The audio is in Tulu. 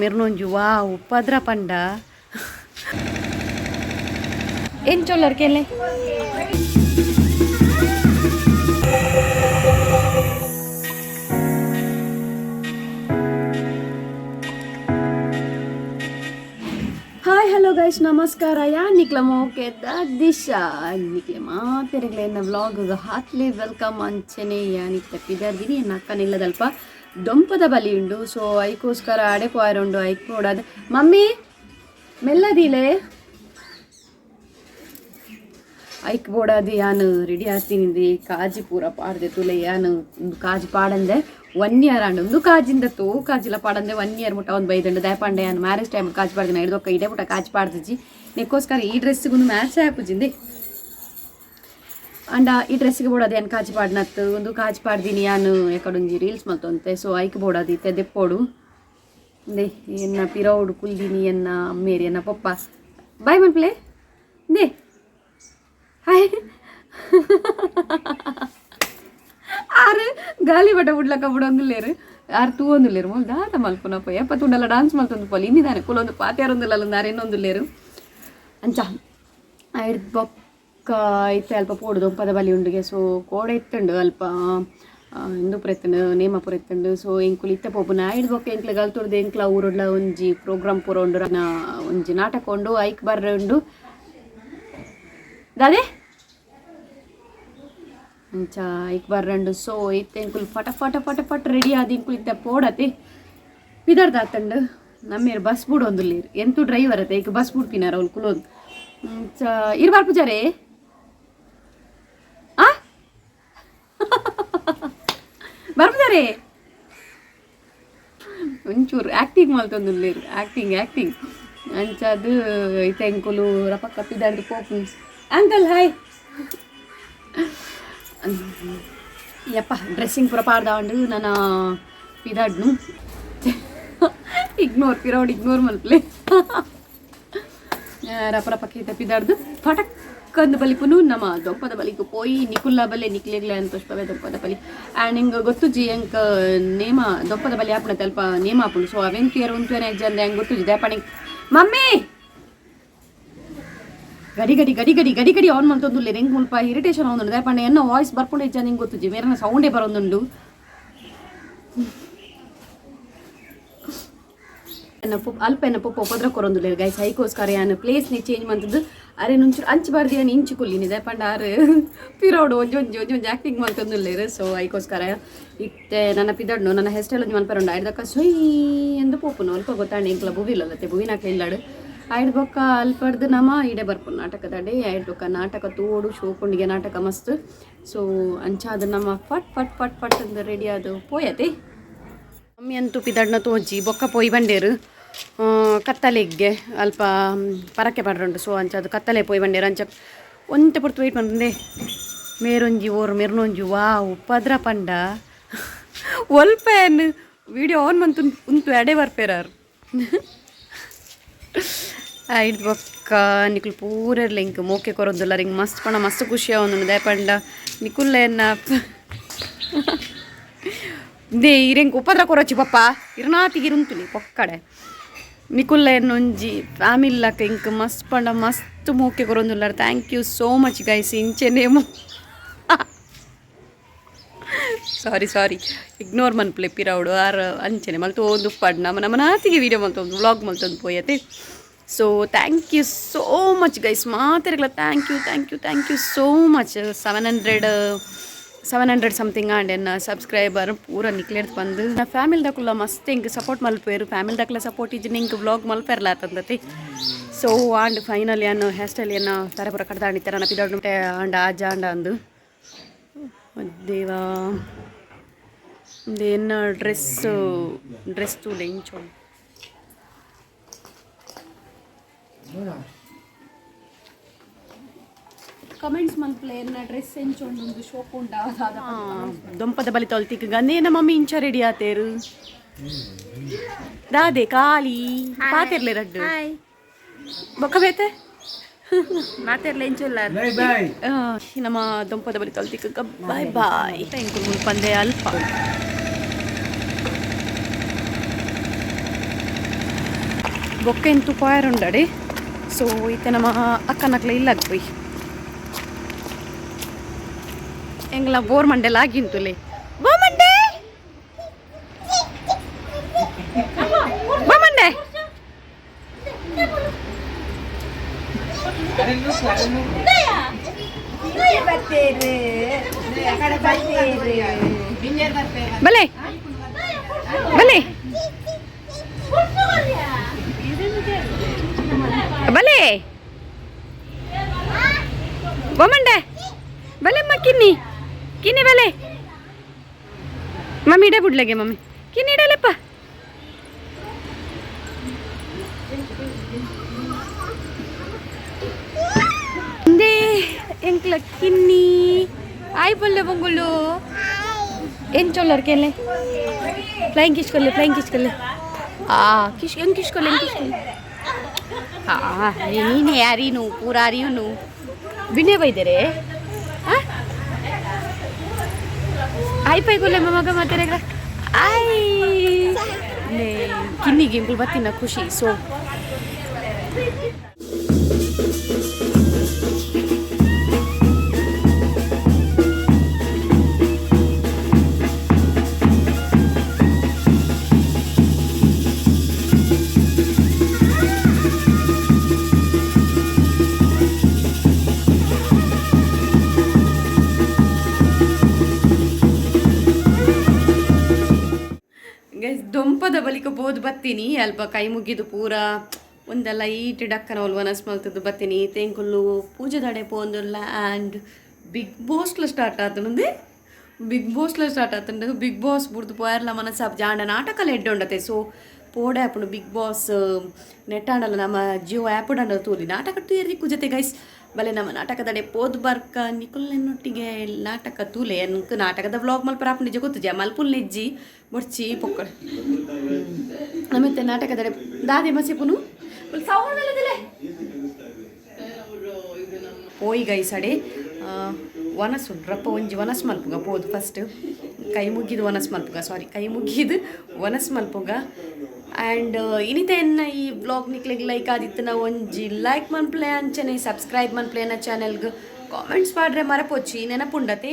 ಮೆರ್ನೊಂಜು ವಾ ಉಪ್ಪದ್ರ ಪಂಡ ಎಂಚೊಲ್ಲರ್ ಕೆಲೆ. ಹಾಯ್ ಹಲೋ ಗೈಸ್, ನಮಸ್ಕಾರ. ಯಾ ನಿಕ್ಲ ಮೋಕೆ ದಿಶಾ ನಿಕ್ಲೆ ಮಾತೆರೆಗ್ಲೆ ಎನ್ನ ವ್ಲಾಗ್ ಹಾತ್ಲಿ welcome. ಅಂಚನೆ ಯಾ ನಿಕ್ಲ ಪಿದರ್ದಿನಿ. ಎನ್ನ ಅಕ್ಕನಿಲ್ಲದಲ್ಪ ದೊಂಪದ ಬಲಿ ಉಂಡು. ಸೊ ಐಕೋಸ್ಕರ ಅಡೆ ಪೋಯರುಂಡು. ಐಕ್ ನೋಡಾದ ಮಮ್ಮಿ ಮೆಲ್ಲದಿಲೆ ಐಕ್ ಬೋಡಾದ್ ಯಾನ್ ರೆಡಿ ಆತಿನಿಂದೆ. ಕಾಜಿ ಪೂರ ಪಾಡ್ದೆ ತುಲೆ. ಯಾನ್ ಉಂದು ಕಾಜಿ ಪಾಡಂದೆ 1 ಇಯರ್ ಆಂಡ್. ಉಂದು ಕಾಜಿಂದ ತೋ ಕಾಜಿಲ ಪಾಡಂದೆ 1 ಇಯರ್ ಮುಟ್ಟ ಒಂದು ಬೈದಂಡು. ದಯಪಾಂಡೆ ಯಾನ್ ಮ್ಯಾರೇಜ್ ಟೈಮ್ ಕಾಜಿ ಪಾಡ್ದಿನ ಹಿಡ್ದೊಕ್ಕ ಇಡೆ ಮುಟ್ಟ ಕಾಜಿ ಪಾಡ್ದಿಜ್ಜಿ. ನೆಕ್ಕೋಸ್ಕರ ಈ ಡ್ರೆಸ್ಸಿಗೆ ಒಂದು ಮ್ಯಾಚ್ ಆಪುಜಿಂದೆ. ಅಂಡ ಈ ಡ್ರೆಸ್ಸಿಗೆ ಬೋಡಾದ ಯಾನ್ ಕಾಜಿ ಪಾಡ್ನತ್ತು. ಒಂದು ಕಾಜಿ ಪಾಡ್ದಿನಿ ಯಾನ್ ಎಕಡೊಂಜಿ ರೀಲ್ಸ್ ಮಲ್ತೊಂತೆ. ಸೊ ಐಕ್ ಬೋಡಾದ ಇತ್ತೆ ದೆಪ್ಪೋಡು. ಇಂದೆ ಎನ್ನ ಪಿರೌಡು ಕುಲ್ದಿನಿ ಎನ್ನ ಅಮ್ಮೇರಿ, ಎನ್ನ ಪಪ್ಪ. ಬಾಯ್ ಮನ್ಪ್ಲೆ ಇಂದೆ. ಹಾಯ್. ಆರು ಗಾಲಿ ಬಟ ಬುಡ್ಲಕ್ಕ ಬುಡೊಂದುಲ್ಲೇರು. ಆರು ತೂವೊಂದುಲ್ಲೇರು. ಮೊಲ್ ದಾದ ಮಲ್ಪುನ ಪೋಯ ಎಪ್ಪ ತುಂಡಲ್ಲ ಡಾನ್ಸ್ ಮಲ್ತೊಂದು ಪೋಲಿ. ಇನ್ನಿದಾನೆ ಕುಲೊಂದು ಪಾತ್ಯಾರೊಂದುಲ್ಲ ಆರು ಇನ್ನೊಂದುಲ್ಲೇರು. ಅಂಚ ಐಡ್ದ್ ಬೊಕ್ಕ ಇತ್ತೆ ಅಲ್ಪ ಪೋಡು ದೊಂಪದ ಬಲಿ ಉಂಡುಗೆ. ಸೊ ಕೋಡೆ ಇತ್ತುಂಡು ಅಲ್ಪ, ಇಂದು ಪೂರ ಇತ್ತುಂಡು, ನೇಮ ಪೂರ ಇತ್ತುಂಡು. ಸೊ ಎಂಕುಲು ಇತ್ತೆ ಪೋಪುನ. ಐಡ್ದ್ ಬೊಕ್ಕ ಎಂಕ್ಲೆ ಗಲ್ತುರ್ದು ಎಂಕ್ಲ ಊರುಡ್ಲ ಒಂಜಿ ಪ್ರೋಗ್ರಾಮ್ ಪೂರ ಉಂಡು, ಒಂಜಿ ನಾಟಕ ಉಂಡು. ಐಕ್ ಬರ್ರೆ ಉಂಡು ದಾದೆ ಅಂಚ ಐಕ್ ಬರ್ರಂಡು. ಸೊ ಇತ್ತೆ ಎಂಕುಲು ಫಟ ಫಟ ಫಟ ಫಟ್ ರೆಡಿ ಆದ್ ಎಂಕುಲು ಇತ್ತೆ ಪೋಡತೆ. ಪಿದರ್ದಾತಂಡು. ನಮ್ಮೇರು ಬಸ್ ಬುಡೊಂದುಲ್ಲೇರು. ಎಂತು ಡ್ರೈವರ್ ಅತ್ತೆ ಈಗ ಬಸ್ ಬುಡ್ಪಿನಾರ ಅವ್ಲು ಕುಲೊಂದು. ಅಂಚ ಇರ್ ಬರ್ಪುಜಾರೇ? ಆ ಬರ್ಪುಜಾರೇ? ಒಂಚೂರು ಆ್ಯಕ್ಟಿಂಗ್ ಮಲ್ತೊಂದುಲ್ಲೇರು, ಆ್ಯಕ್ಟಿಂಗ್ ಆ್ಯಕ್ಟಿಂಗ್. ಅಂಚಾದ್ ಇತ್ತೆ ಎಂಕುಲು ರಪಕ್ಕ ಪಿದರ್ದು ಪೋಪು. Uncle hi. ಯಪ್ಪ, ಡ್ರೆಸ್ಸಿಂಗ್ ಪೂರ ಪಾಡ್ದಾಂಡು ನನ್ನ ಪಿದಾಡ್ನು. Ignore ಪಿರೌಡ್ ignore ಮಲ್ಪಲೆ. ರಪ ರಪಕ್ಕ ಇತ್ತ ಪಿದಾಡ್ದು ಫಟಕ್ ಅಂದ್ ಬಲಿಪುನು. ನಮ್ಮ ದೊಂಪದ ಬಲಿಗೆ ಪೋಯಿ ನಿಕುಲ್ಲ ಬಲೆ ನಿಕ್ಲೆಗ್ಲೆ ಅಂತ ಪವೆ ದೊಂಪದ ಬಲಿ. ಆ್ಯಂಡ್ ಹಿಂಗೆ ಗೊತ್ತುಜಿ ಎಂಕ್ ನೇಮ ದೊಂಪದ ಬಲಿ ಆಪುಣ ಅಲ್ಪ ನೇಮ ಆಪುಂಡು. ಸೊ ಅವೆನ್ ತುಯರ್ ಉಂತುವೇನೆ ಅಜ್ಜಂದೆ ಹೆಂಗೆ ಗೊತ್ತುಜಿ. ದೇಪಣಿ ಮಮ್ಮಿ ಗಡಿ ಗಡಿ ಗಡಿ ಗಡಿ ಗಡಿ ಗಡಿ ಆನ್ ಮಲ್ತೊಂದುಲ್ಲೆ. ಎಂಕ್ ಮುಲ್ಪ ಇರಿಟೇಷನ್ ಆವೊಂದುಂಡು. ದಾಯೆ ಎನ್ನ ವಾಯ್ಸ್ ಬರ್ಪುಂಡು ಇಜ್ಜ ನಿಂಗೆ ಗೊತ್ತುಜಿ, ಮೇರನ ಸೌಂಡೇ ಬರೋದುಂಡು. ಎನ್ನ ಪೊಪ್ಪ ಅಲ್ಪ ಎನ್ನ ಪೊಪ್ಪ ಉಪದ್ರ ಕೊರೊಂದುಲ್ಲೆರ್ ಗೈಸ್. ಐಕೋಸ್ಕರ ಯಾನ್ ಪ್ಲೇಸ್ ನಿ ಚೇಂಜ್ ಮಂತದ್ದು. ಅರೆ ಒಂಚೂರು ಅಂಚಿ ಬಾರ್ದು ಯಾನ್ ಇಂಚಿ ಕುಲ್ಲಿನಿ. ದಾಯೆ ಪಂಡ ಆರು ಪಿರೌಡು ಒಂಜಿ ಒಂಜಿ ಒಂಜಿ ಒಂಜಿ ಆ್ಯಕ್ಟಿಂಗ್ ಮಲ್ತೊಂದುಲ್ಲೆರ್. ಸೊ ಐಕೋಸ್ಕರ ಇತ್ತೆ ನನ್ನ ಪಿದಡ್ನು ನನ್ನ ಹೇರ್ ಸ್ಟೈಲ್ ಒಂಜಿ ಮನ್ಪೆರುಂಡು. ಐಡ್ದಕ್ಕ ಸೊಯ್ ಎಂದು ಪೋಪುನು. ಅಲ್ಪ ಗೊತ್ತಾಂಡ ಎಂಕ್ಲ ಬುವಿಲ್ಲತ್ತೆ ಬುವಿನಾಕ್ಲೆ ಇಲ್ಲಡು. ಐಡ್ ಬೊಕ್ಕ ಅಲ್ಪಡ್ದು ನಮ ಇಡೆ ಬರ್ಪುನು ನಾಟಕದಡೆ. ಐಡ್ ಬೊಕ್ಕ ನಾಟಕ ತೋಡು ಶೋಕುಂಡಿಗೆ ನಾಟಕ ಮಸ್ತ್. ಸೊ ಅಂಚಾದ ನಮ್ಮ ಫಟ್ ಫಟ್ ಫಟ್ ಫಟ್ ಅಂದ್ ರೆಡಿ ಆದ್ ಪೋಯತೆ. ಮಮ್ಮಿ ಅಂತೂ ಪಿದಡ್ನ ತೋಜಿ ಬೊಕ್ಕ ಪೋಯಿ ಬಂಡೇರು. ಕತ್ತಲೆಗ್ಗೆ ಅಲ್ಪ ಪರಕೆ ಪಡ್ರುಂಡು. ಸೊ ಅಂಚ ಅದು ಕತ್ತಲೆ ಪೋಯಿ ಬಂಡೇರು. ಅಂಚ ಒಂತೆ ಪೊರ್ತು ವೆಯ್ಟ್ ಮಂದೆ. ಮೇರೊಂಜಿ ಓರು ಮೆರ್ನೊಂಜಿ ವಾ ಉಪ್ಪದ್ರ ಪಂಡ ಒಲ್ಪ ಏನ್ ವಿಡಿಯೋ ಆನ್ ಮಂತು ಉಂತು ಎಡೆ ಬರ್ಪೇರಾರು. ಐಡ್ದ್ ಬೊಕ್ಕ ನಿಕುಲು ಪೂರೆರ್ಲ ಇಂಕ್ ಮೋಕೆ ಕೊರೊಂದುಲ್ಲರ್. ಇಂಕ್ ಮಸ್ತ್ ಪಂಡ ಮಸ್ತ್ ಖುಷಿ ಆವೊಂದುಂಡು. ದಾಯೆ ಪಂಡ ನಿಕುಲ್ಲ ಎನ್ನ they ಇರೆಂಕ್ ಉಪದ್ರ ಕೊರೊಚಿ ಪಪ್ಪ ಇರ್ನಾತಿಗೆ ಉಂತುಲಿ ಪೊಕ್ಕಡೆ. ನಿಕುಲ್ಲ ಎನ್ನೊಂಜಿ ಫ್ಯಾಮಿಲಿ ಇಂಕ್ ಮಸ್ತ್ ಪಂಡ ಮಸ್ತ್ ಮೋಕೆ ಕೊರೊಂದುಲ್ಲರ್. Thank you so much guys. ಇಂಚೆನೆ sorry sorry ignore ಮನ್ಪುಲೆ ಪಿರೌಡು. ಆರ್ ಅಂಚೆನೆ ಮಲ್ತೊಂದು ಉಪ್ಪಾಡ್ ನಮ್ಮ ನಮ್ಮ ನಾತಿಗೆ ವೀಡಿಯೋ ಮಲ್ತೊಂದು ವ್ಲಾಗ್ ಮಲ್ತೊಂದು ಪೋಯತೆ. So thank you so much guys. ಮಾತೆರೆಗ್ಲ thank you thank you thank you so much. 700 something and ಎನ್ನ ಸಬ್ಸ್ಕ್ರೈಬರ್ ಪೂರ ನಿಕ್ಲೆಡ್ದು ಬಂದು ನಾ ಫ್ಯಾಮಿಲಿ ದಕುಲ್ಲ ಮಸ್ತ್ ಎಂಕ್ ಸಪೋರ್ಟ್ ಮಲ್ಪೇರು. ಫ್ಯಾಮಿಲಿ ದಕ್ಲ ಸಪೋರ್ಟ್ ಇಜ್ಜಿ ಇಂಕ್ ವ್ಲಾಗ್ ಮಲ್ಪೆರ್ಲ ಆತಂದತಿ. ಸೊ ಆಂಡ್ ಫೈನಲ್ ಯಾನ್ ಹೇರ್ ಸ್ಟೈಲ್ ಎನ್ನ ತರೆ ಪೂರ ಕಡ್ದಾಂಡಿತ್ತೆ. ನನ್ನ ಪಿದಡ್ನು ಆಂಡ ಆಜ ಆಂಡ ಅಂದು ದೇವಾ ಎನ್ನ ಡ್ರೆಸ್ ಡ್ರೆಸ್ ತೂಲೆ ಇಂಚೊ. ಕಮೆಂಟ್ಸ್ ಮಲ್ಪಲೆ ಎನ್ನ ಡ್ರೆಸ್ ಎಂಚೊಂಡು, ಶೋಕ್ ಉಂಡಾ. ದೊಂಪದ ಬಲಿ ತೊಲ್ತಿಕ್ ಗಂದೇನ ಮಮ್ಮಿ ಇಂಚ ರೆಡಿ ಆತೇರು ದಾದೆ ಖಾಲಿ ಪಾತೆರ್ಲೆ ರಡ್ಡು ಬೊಕ್ಕ ಬೇತೆ ಮಾತೆರ್ಲ ಎಂಚೊಲ್ಲ. ಬಾಯ್. ನಮ್ಮ ದೊಂಪದ ಬಲಿ ತೊಲ್ತಿಕ್. Boy boy. ಎಂಕುಲು ಮುಲ್ಪಂದೆ ಅಲ್ಪ. ಬೊಕ್ಕ ಎಂತು ಪೋಯರುಂಡಡೆ. ಸೊ ಇತ್ತೆ ನಮ್ಮ ಅಕ್ಕನಕ್ಲೆ ಇಲ್ಲಾಗ ಪೋಯಿ ಎಂಗ್ಲ ಬೋರ್ ಮಂಡೆ ಲಾಗಿಂತುಲೆ. ಬೋ ಮಂಡೆ, ಬೋ ಮಂಡೆ. ಬಲೆ ಬಲೆ ಬಲೆ, ಬೊಮ್ಮಂಡೆ ಬಲೆಮ್ಮ. ಕಿನ್ನಿ ಕಿನ್ನಿ ಬಲೆ. ಮಮ್ಮಿ ಇಡೇ ಬಿಡ್ಲಗೆ. ಮಮ್ಮಿ ಕಿನ್ನಿ ಇಡಲೆಪ್ಪ. ಇಂದೇ ಎಂಕ್ಲ ಕಿನ್ನಿ ಆಯ್ ಬೊಲ್ಲೆ ಬೊಂಗುಲು. ಎಂಚೊಲ್ಲರ್ ಕೇಲೆ? ಫ್ಲೈಯಿಂಗ್ ಕಿಶ್ ಕೊಲ್ಲೆ, ಫ್ಲೈಯಿಂಗ್ ಕಿಶ್ ಕೊಲ್ಲೆ. ಆ ಕಿಶ್ ಹೆಂಗ್ ಕಿಶ್ ಕೊಲ್ಲೆ, ಹೆಂಗ್ ಕಿಶ್ ಕೊಲ್ಲೆ? ಆ ನೀನೇ ಯಾರೀನು ಪೂರ ಅರಿಯುನು ಬಿನ್ನೆ ಬೈದರೆ. ಆಯ್ ಪೈ ಕೊಲ್ಲೆ ಮಗ ಮಾತಾಡ. ಆಯ್ ಕಿನ್ನಿಗೆ ಇಂಗುಲ್ ಬತ್ತಿನ ಖುಷಿ. ಸೊ ಗೈಸ್, ದೊಂಪದ ಬಳಿಕ ಬೋದು ಬತ್ತೀನಿ. ಅಲ್ಪ ಕೈ ಮುಗಿದು ಪೂರ ಒಂದೆಲ್ಲ ಈಟ್ ಡಕ್ಕನ ಒಲ್ ವನಸ್ ಮಲ್ತದ್ದು ಬತ್ತೀನಿ. ತೇಂಕುಲ್ಲು ಪೂಜೆದಡೆ ಪೋಂದುಲ್ಲ. ಆ್ಯಂಡ್ ಬಿಗ್ ಬಾಸ್ಲ ಸ್ಟಾರ್ಟ್ ಆತನಂದೆ, ಬಿಗ್ ಬಾಸ್ಲ ಸ್ಟಾರ್ಟ್ ಆತಂಡು. ಬಿಗ್ ಬಾಸ್ ಬುಡ್ದು ಪೋಯರ್ಲ ಮನಸ್ಸಾಪ್ ಜಾಂಡ ನಾಟಕಲ ಎಡ್ಡೆ ಉಂಡತೆ. ಸೊ ಪೋಡೆ ಆಪುಂಡು. ಬಿಗ್ ಬಾಸ್ ನೆಟ್ ಆಂಡಲ ನಮ್ಮ ಜಿಯೋ ಆ್ಯಪ್ ಅಂಡಲ ತೂಲಿ ನಾಟಕ ತೂಯರಿ ಕುಜತೆ ಗೈಸ್. ಬಲೆ ನಮ್ಮ ನಾಟಕದಡೆ ಪೋದು ಬರ್ಕ. ನಿಕುಲ್ನೆನ್ನೊಟ್ಟಿಗೆ ನಾಟಕ ತೂಲೆ. ಎನ್ಕ್ ನಾಟಕದ ವ್ಲಾಗ್ ಮಲ್ಪರ ಆಪುಂಡು ಗೊತ್ತುಜ, ಮಲ್ಪುಲ್ ನೆಜ್ಜಿ ಬೊಡ್ಚಿ ಪೊಕ್ಕಡ್ ನಮಿತ್ತೆ. ನಾಟಕದಡೆ ದಾದೆ ಮಸಿಪುನು ಸೌಂಡ್ ಮೆಲ್ಲದಿಲೆ ಪೋಯಿ ಗೈಸ್. ಅಡೆ ವನಸ್ ಉಂಟು ರಪ್ಪ ಒಂಜಿ ವನಸ್ ಮಲ್ಪುಗ ಪೋದು. ಫಸ್ಟ್ ಕೈ ಮುಗಿದು ವನಸ್ ಮಲ್ಪುಗ, ಸಾರಿ, ಕೈ ಮುಗಿದು ವನಸ್ ಮಲ್ಪುಗ. ಆ್ಯಂಡ್ ಇನಿತ ಎನ್ನ ಈ ವ್ಲಾಗ್ ನಿಕ್ಲೆಗ್ ಲೈಕ್ ಆದಿತ್ತು ನಾವು ಒಂಜಿ ಲೈಕ್ ಮನ್ಪ್ಲೆ, ಅಂಚನೆ ಸಬ್ಸ್ಕ್ರೈಬ್ ಮನ್ಪ್ಲೆ ಎನ್ನ ಚಾನೆಲ್ಗ್. ಕಾಮೆಂಟ್ಸ್ ಪಾಡ್ರೆ ಮರಪೊಚ್ಚಿ, ನೆನಪುಂಡತೆ.